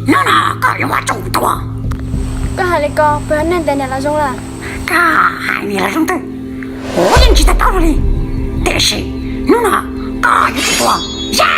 Hnub no koj yuav muab tsum tua. Koj hais li ko puas yog nej ntes niam laus zoo lawm? Koj hais niam laus zoo twg? Kuv yeej tsis tau paub li, tiam sis hnub no koj yuav tsum tua. Ya!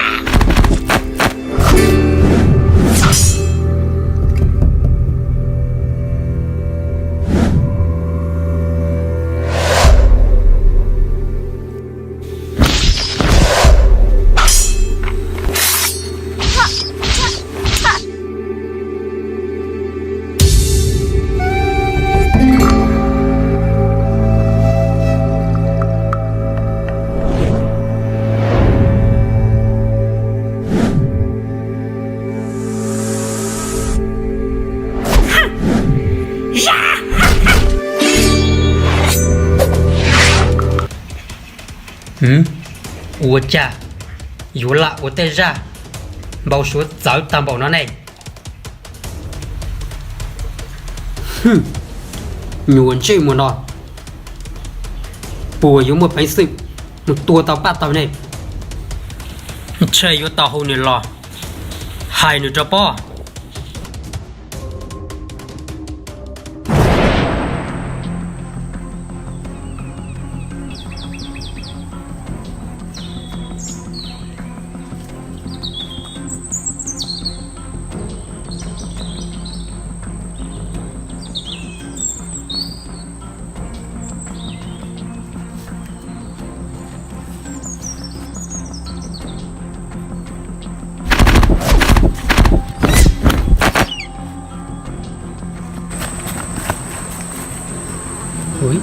Ua cas yuav lam ua tej zaj npau suav txawv tag npaum no ne? Nyuam ntsej muag no, puas yuav muaj peev xwm mus tua tau Paj Taug ne? Ntshe yuav tau hu nws los hais nws rau pob. Ui,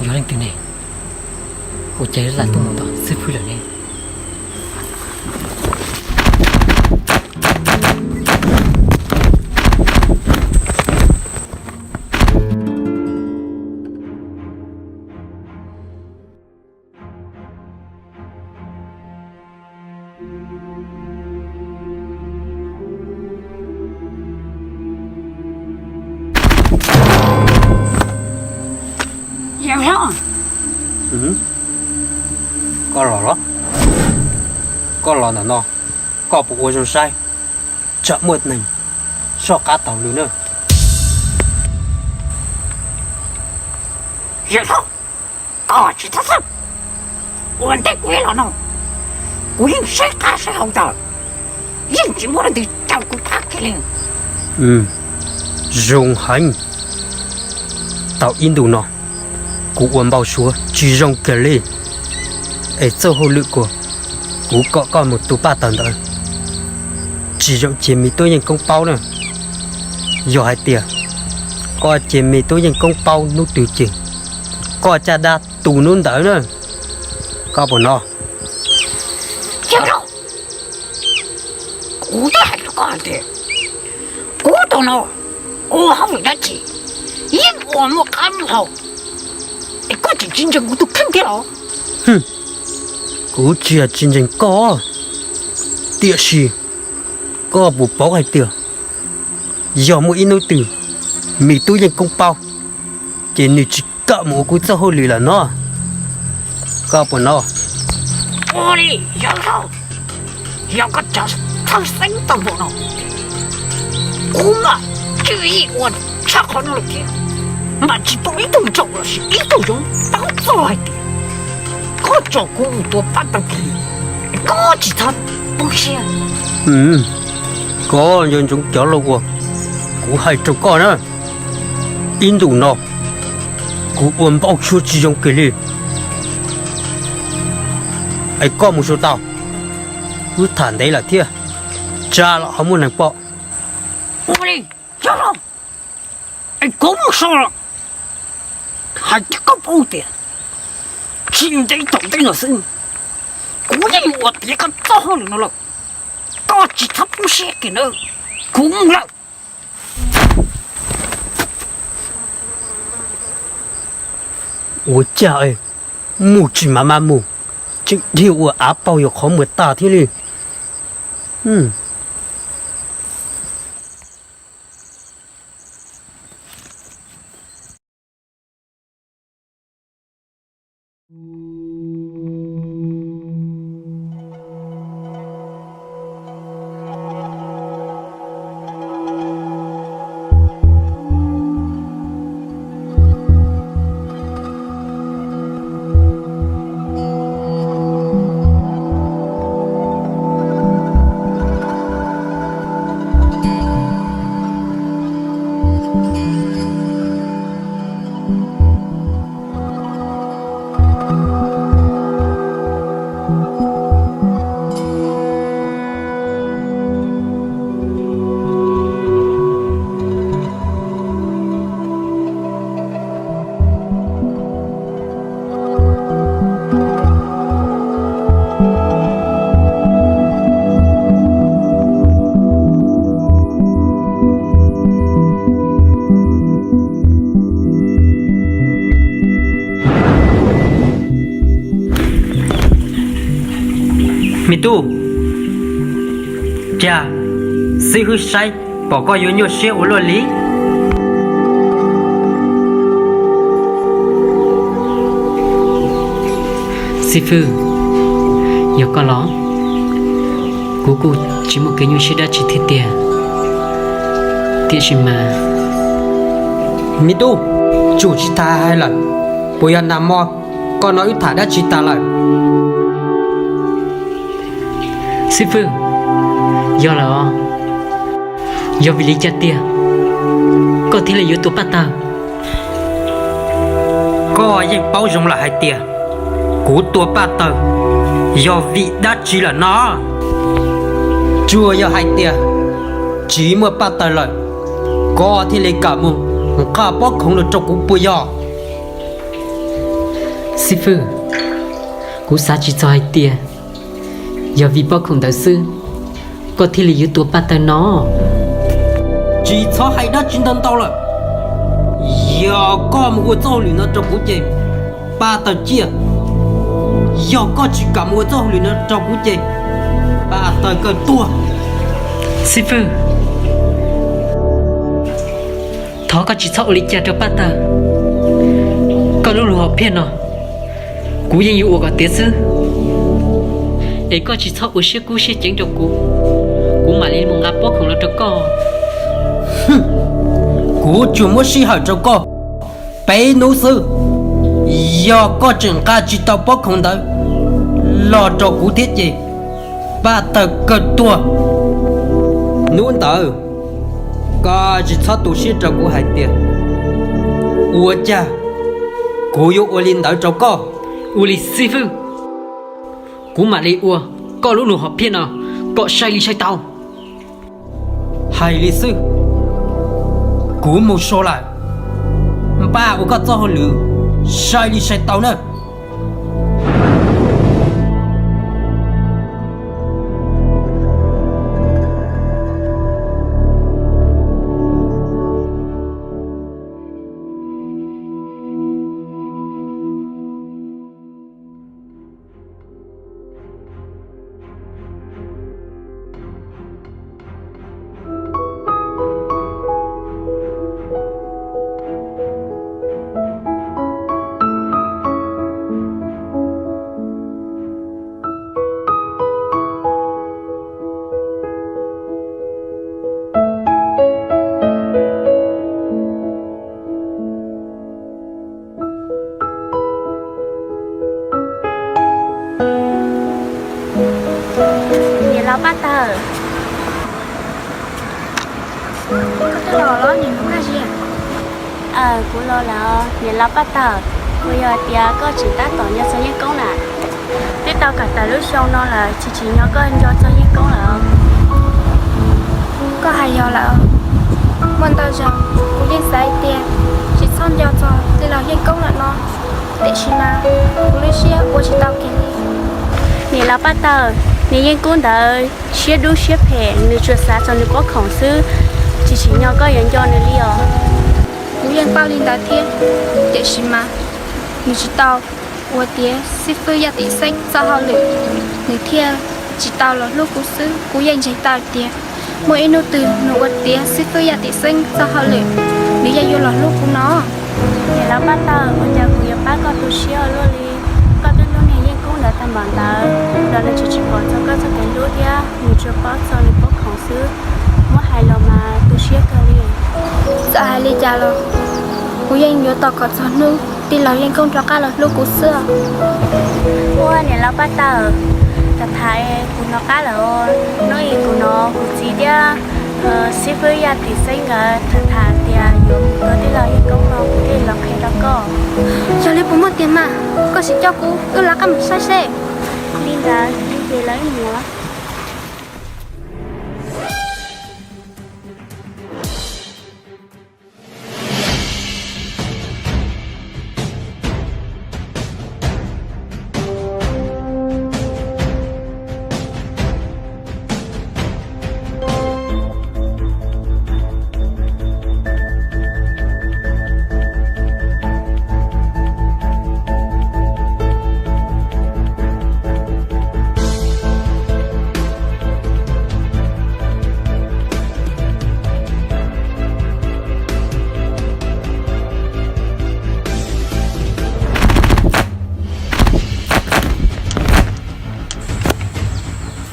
yog leej twg ne? Ua cas lam tuaj mus tom xib fwb lawm ne? Yawm Hlob, koj los los? Koj los ntawm no, koj puas ua zoo saib, tsam muaj neeg soj qab taug lw na. Yawm Hlob, koj tsis txhob txhawj, ua ntej kuv los no, kuv yeej saib qab saib hau tas, yeej tsis muaj leej twg caum kuv qab kiag li. Zoo heev. Tau ib ntus no, kuv ua npau suav tsis zoo kiag li, es txoj hauj lwm kuv, kuv kom koj mus tua Paj Taug ntawd, tsis zoo cia Me Tub Yeej Koob paub na. Yog hais tias koj cia Me Tub Yeej Koob paub hnub twg ces koj caj dab tu hnub ntawd na. Koj puas hnov? Kuv twb hais rau koj hais tias kuv tus no ua hauj lwm dab tsi yeej ua muaj qab muaj hau, es koj tseem tsis ntseeg kuv tus kheej thiab los? Kuv tsis yog tsis ntseeg koj, tiam sis koj puas paub hais tias yog muaj ib hnub twg Me Tub Yeej Koob paub, ces nws tsis kam mus ua kuv txoj hauj lwm lawm no. Koj puas hnov? Ua li, yawm Hlob, yog koj tseem txhawj xeeb tau npaum no, kuv mam tswv yim ua tshaj qhov no lawm thiab, mam tsis pom ib tug ntsaum los sis ib tug zoov paub txog hais tias koj tsom kuv mus tua Paj Taug kiag li, koj tsis txhob poob siab. Koj nco ntsoov cov lus uas kuv hais rau koj na. Ib ntus no kuv ua npau suav tsis zoo kiag li, es koj mus sau tau, wb tham ntev lawm thiab, tsam los ho muaj neeg pom. Ua li, yawm Hlob, es kuv mus sau los, hais tias koj paub tias tsis ntev tom ntej no xwb, kuv yeej mus ua tiav koj txoj hauj lwm no lawm, koj tsis txhob poob siab kiag nawb, kuv mus lawm. Ua cas mus tsis mam mam mus, tseem dhia ua av paug yog qhov muag tag thiab li. Me tub, cas xib hwb saib pom koj yuav nyuaj siab ua luaj li? Xib fwb, yog koj los? Kuv kuj tsis muaj kev nyuaj siab dab tsi thiab tiag, tiam sis mas... Me tub, tsum tsis tas hais lawm, puas yog nag hmo koj no wb tham dab tsi tas lawm? Xib fwb, yog lawm os. Yog vim li cas tiag koj thiaj li yuav tua Paj Tawg? Koj yeej paub zoo lawm hais tias kuv tua Paj Tawg yog vim dab tsi lawm no? Tsuas yog hais tias tsis muaj Paj Tawg lawm, koj thiaj li kam mus nqa pob khoom los rau kuv puas yog? Xib fwb, kuv xav tsis txog hais tias yog vim pob khoom ntawd xwb koj thiaj li yuav tua Paj Tawg no. Tsis txhob hais dab tsi ntau ntau lawm. Yog koj mus ua txoj hauj lwm no rau kuv ces Paj Tawg ciaj. Yog koj tsis kam mus ua txoj hauj lwm no rau kuv ces Paj Tawg kawg tuag. Xib fwb, thov koj tsis txhob ua li cas rau Paj Tawg. Koj lub lus hom phiaj no kuv yeej yuav ua kom tiav xwb, es koj tsis txhob ua siab kub siab ceev rau kuv, kuv mam li mus nqa pob khoom los rau koj. Kuv tsuas muab sij hawm rau koj peb hnub xwb. Yog koj tseem nqa tsis tau pob khoom ntawd los rau kuv thiab ces Paj Tawg kawg tuag. Hnub ntawd koj tsis txhob tu siab rau kuv hais tias ua cas kuv yuav ua li ntawd rau koj. Ua li xib fwb, kuv mam li ua koj lub lus hom phiaj no kom sai li sai tau. Hais li xwb, kuv mus so lawm, npaj ua koj txoj hauj lwm sai li sai tau na. Niam laus Paj Tawg. Koj twb los los niam hnub kaj zia? Kuv los lawm niam laus Paj Tawg. Puas yog tias koj tseem tab tom nco txog Yeej Koob na? Twb tau kam tawm lub xyoo no lawm tsis tsim nyog koj nco txog Yeej Koob lawm. Koj hais yog lawm. Muaj ntau zaus kuv yeej xav hais tias tsis txhob nco txog tij laug Yeej Koob lawm no, tiam sis mas kuv lub siab ua tsis tau kiag li. Niam laus Paj Tawg, niag Yeej Koob ntawd siab dub siab phem, nws tsuas xav txog nws pob khoom xwb, tsis tsim nyog koj yuav nco nws li os. Kuv yeej paub li ntawd thiab, tiam sis mas nws tsis tau ua tiav xib fwb Yaj Tim Xeeb txoj hauj lwm, nws thiaj tsis tau los hlub kuv xwb. Kuv yeej ntseeg tau tias muaj ib hnub twg nws ua tiav xib fwb Yaj Tim Xeeb txoj hauj lwm, nws yeej yuav los hlub kuv no. Niam laus Paj Tawg, ua cas kuv yuav pab koj tu siab ua luaj li? Koj twb hlub niag Yeej Koob ntawd tag npaum ntawd los nws tseem tsis pom txog koj txoj kev hlub thiab, nws tsuas paub txog nws pob khoom xwb. Muab hais los mas tu siab kawg li. Txawm hais li cas los kuv yeej yuav tos kom txog hnub tij laug Yeej Koob rov qab los hlub kuv xwb. Ua niam laus Paj Tawg, tham tham kuv hnov qab lawm os. Hnub ib kuv hnov kuv txiv thiab xib fwb Yaj Tim Xeeb nkawd tham tham tias yuav mus tua tij laug Yeej Koob no kuv thiaj los qhia rau koj. Yog li puas muaj tiag mas? Koj sim coj kuv wb rov qab mus saib seb. Li ntawd li ces lawv ib mus.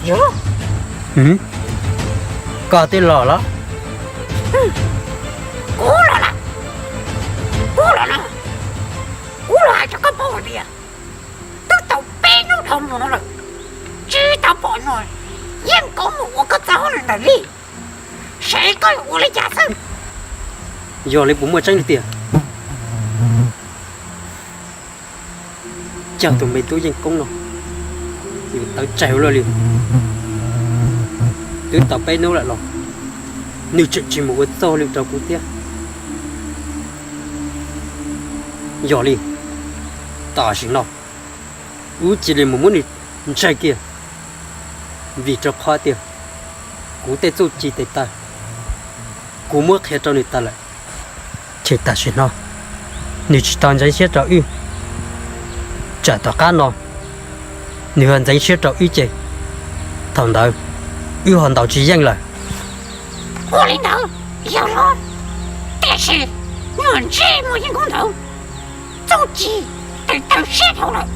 Yog, koj twb los los? Kuv los lawm, kuv los lawm. Kuv los hais rau koj paub hais tias twb tau peb hnub dhau mus no lawm, tsis tau pom nyuag Yeej Koob mus ua koj txoj hauj lwm ntawm li. Seb koj yuav ua li cas xwb? Yog li puas muaj tseeb li tiag? Cas tus me tub Yeej Koob no nws tawv tsawv ua luaj li. Twb tau peb hnub lawm los nws tseem tsis mus ua txoj hauj lwm rau kuv thiab. Yog li, tam sim no wb cia li mus muab nws ntswj kiag, vim rau qhov tias kuv tej txuj ci tes taw kuv muab qhia rau nws tas lawm. Ces tam sim no nws tsis tau ntxeev siab rau wb, tsam tom qab no nws ho ntxeev siab rau wb ces thaum ntawd wb ho ntaus tsis yeej lawm. Ua li ntawd yog los, tiam sis nyuag ntsej muag Yeej Koob ntawd txuj ci tes taw siab dhau lawm,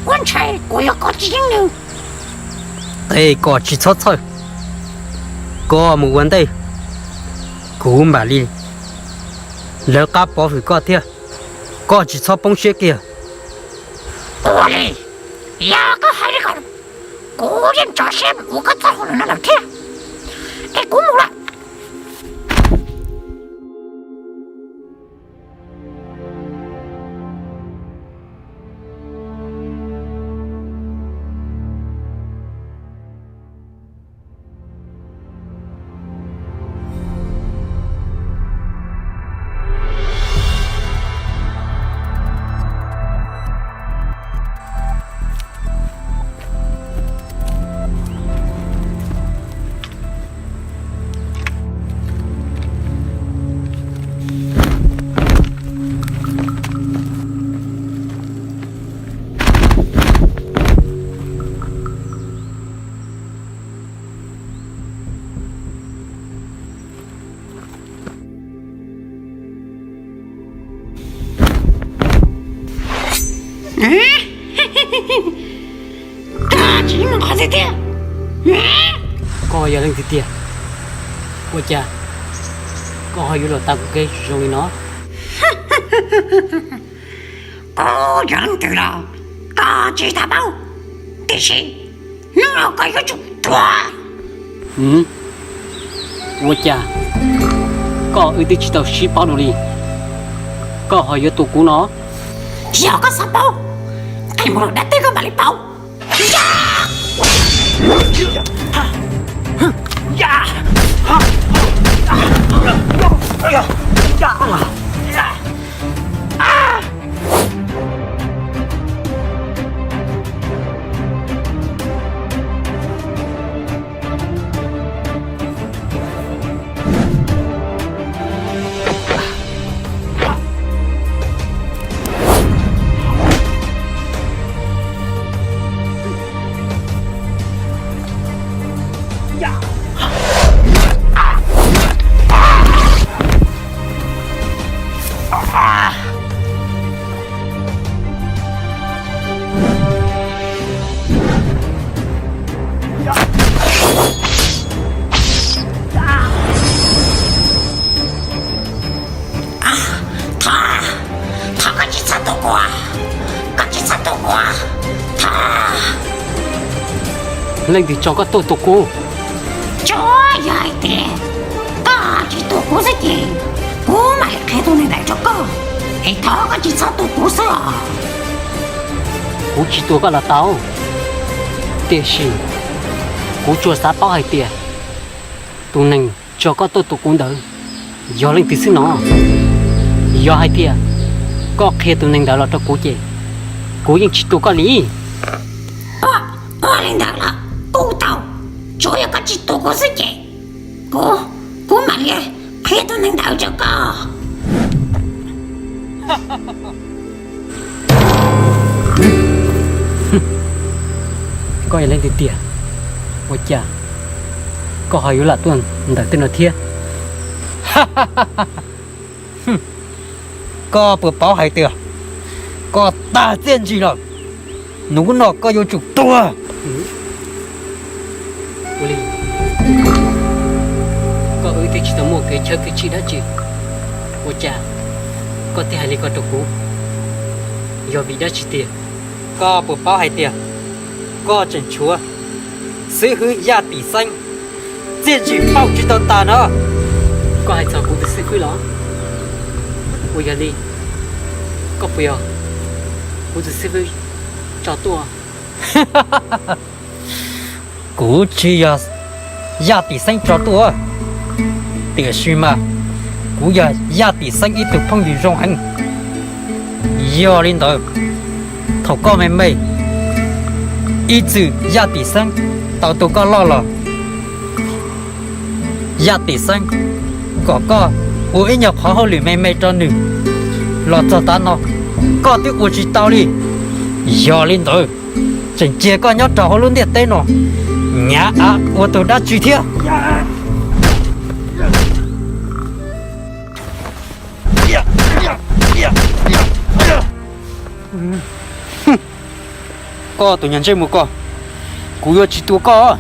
ua ntshai kuv yuav kov tsis yeej nws. Tes kom tsis txhob txhawj, koj mus ua ntej, kuv mam li lawv qab pov hwm koj thiab, koj tsis txhob poob siab kiag. Ua li, yog koj hais li ko, kuv yeej tso siab mus ua koj txoj hauj lwm no lawm thiab, es kuv mus lawm. Koj tsis mus qhov twg tiag? Koj yog leej twg tiag? Ua cas koj ho yuav los tau kuv kev zoo li no? Kuv yog leej twg los koj tsis tau paub, tiam sis hnub no koj yuav tsum tuag. Ua cas koj wb twb tsis tau sib paub dua li, koj ho yuav tua kuv no? Yog koj xav paub, qhia mus lawm dab teb koj mam li paub. Thov, thov koj tsis txhob tua kuv, koj tsis txhob tua kuv, thov. Leej twg tso koj tuaj tua kuv? Tsuas yog hais tias koj tsis tua kuv xwb ces kuv mam li qhia tus neeg ntawd rau koj, es thov koj tsis txhob tua kuv xwb os. Kuv tsis tua koj los tau, tiam sis kuv tsuas xav paub hais tias tus neeg tso koj tuaj tua kuv ntawd yog leej twg xwb no. Yog hais tias koj qhia tus neeg ntawd los rau kuv ces kuv yeej tsis tua koj li. Ua li ntawd los kuj tau, tsuas yog koj tsis tua kuv xwb ces kuv, kuv mam li qhia tus neeg ntawd rau koj. Koj yog leej twg tiag? Ua cas koj ho yuav lam tuaj ntawm tej no thiab? Koj puas paub hais tias koj tag txiaj ntsig lawm, hnub no koj yuav tsum tuag. Li, koj wb twb tsis tau muaj kev chawb kev tsim dab tsi, ua cas koj thiaj hais li ko rau kuv? Yog vim dab tsi tiag? Koj puas paub hais tias koj tseem tshuav xib hwb Yaj Tim Xeeb txiaj ntsig pauj tsis tau tas no? Koj hais txog kuv tus xib hwb los? Ua yog li, koj puas yog kuv tus xib hwb tso tuaj? Kuv tsis yog Yaj Tim Xeeb tso tuaj, tiam sis mas kuv yog Yaj Tim Xeeb ib tug phooj ywg zoo heev. Yog li ntawd, thaum koj me me, ib txwm Yaj Tim Xeeb tau tu koj loj los, Yaj Tim Xeeb kom koj ua ib nyuag qhov hauj lwm me me rau nws, los txog tav no koj twb ua tsis tau li. Yog li ntawd, tseem cia koj nyob rau hauv lub ntiaj teb no, nyav av ua tus dab tsi thiab? Koj tus nyuag ntsej muag koj, kuv yuav tsis tua koj.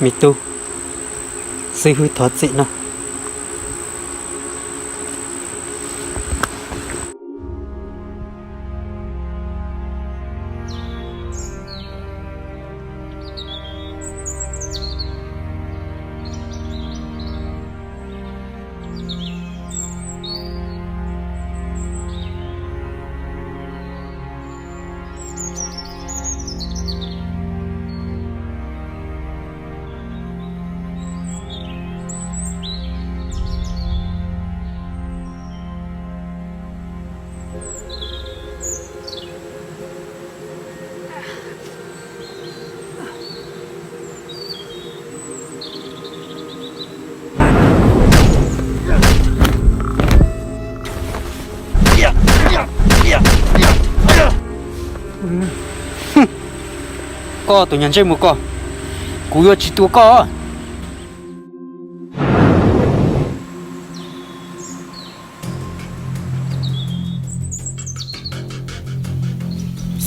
Me tub, xib hwb thov txim nawb. Koj tus nyuag ntsej muag koj, kuv yuav tsis tua koj.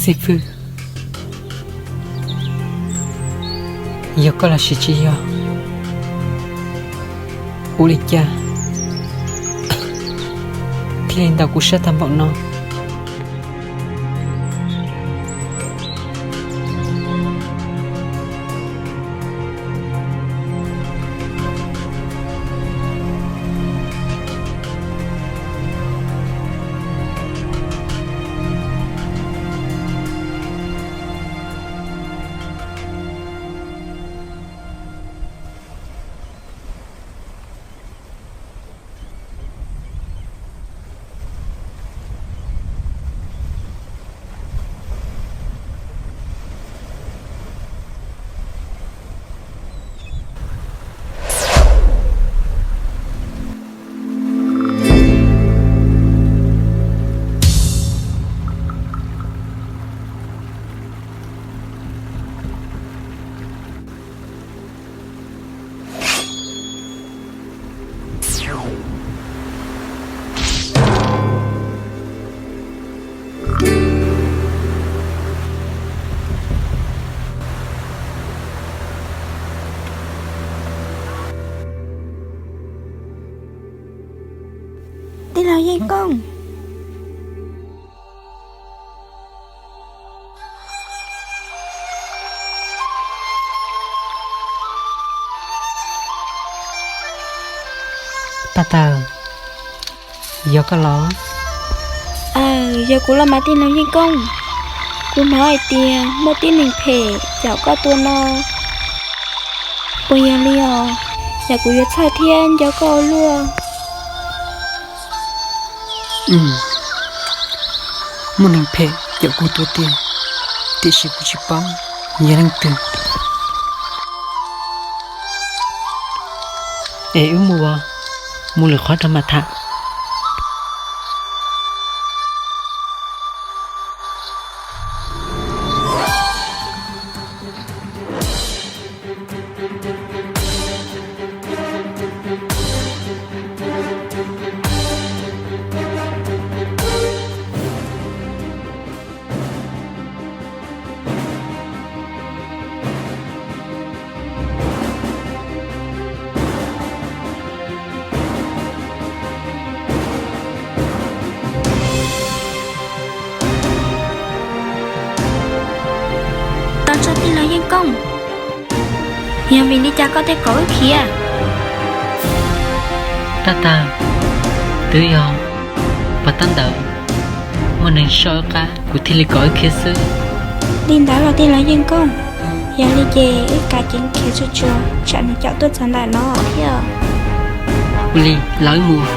Xib fwb, yog koj los sis tsis yog, ua li cas thiaj li ntaus kuv sab tag npaum no? Tij laug Yeej Koob. Paj Tawg, yog koj los? Aws, yog kuv los mas tij laug Yeej Koob. Kuv hnov hais tias muaj tib neeg phem caum koj tua no, puas yog li os? Yog kuv yuav txhawj thiab nco koj ua luaj. Muaj neeg phem caum kuv tua tiag, tiam sis kuv tsis paub Yog leej twg? Es wb mus, mus lwm qhov rau mam tham. Tos tso tij laug Yeej Kooj, yog vim li cas koj thiaj kom wb khiav? Tab tag, twb yog pas tab ntawd muaj neeg soj wb qab, kuv thiaj li kom wb khiav xwb. Li ntawd los tij laug Yeej Kooj, yog li ces wb kav ceev khiav tsuag tsuag tsam nws caum tuaj txog ntawm no thiab. Ua li, los wb mus.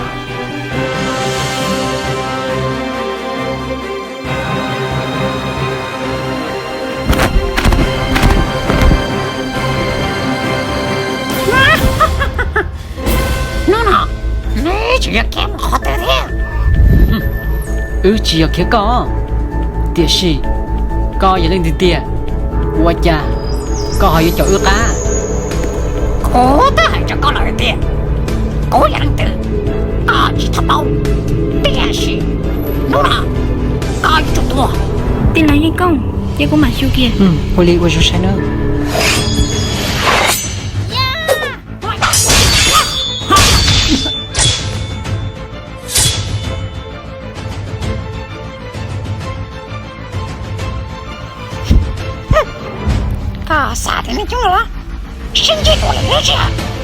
Hnub no neb tseem yuav khiav mus qhov twg thiab? Wb tsis yog khiav koj, tiam sis koj yog leej twg tiag? Ua cas koj ho yuav caum wb qab? Kuv twb hais rau koj lawm tias kuv yog leej twg, koj tsis txhob paub. Tiam sis hnub no koj yuav tsum tuag. Tij laug Yeej Kooj, ces kuv mam xyu kiag. Ua li ua zoo saib nawb. Koj xav tias nej coob lawm, sib ntsib dua lawm tsis?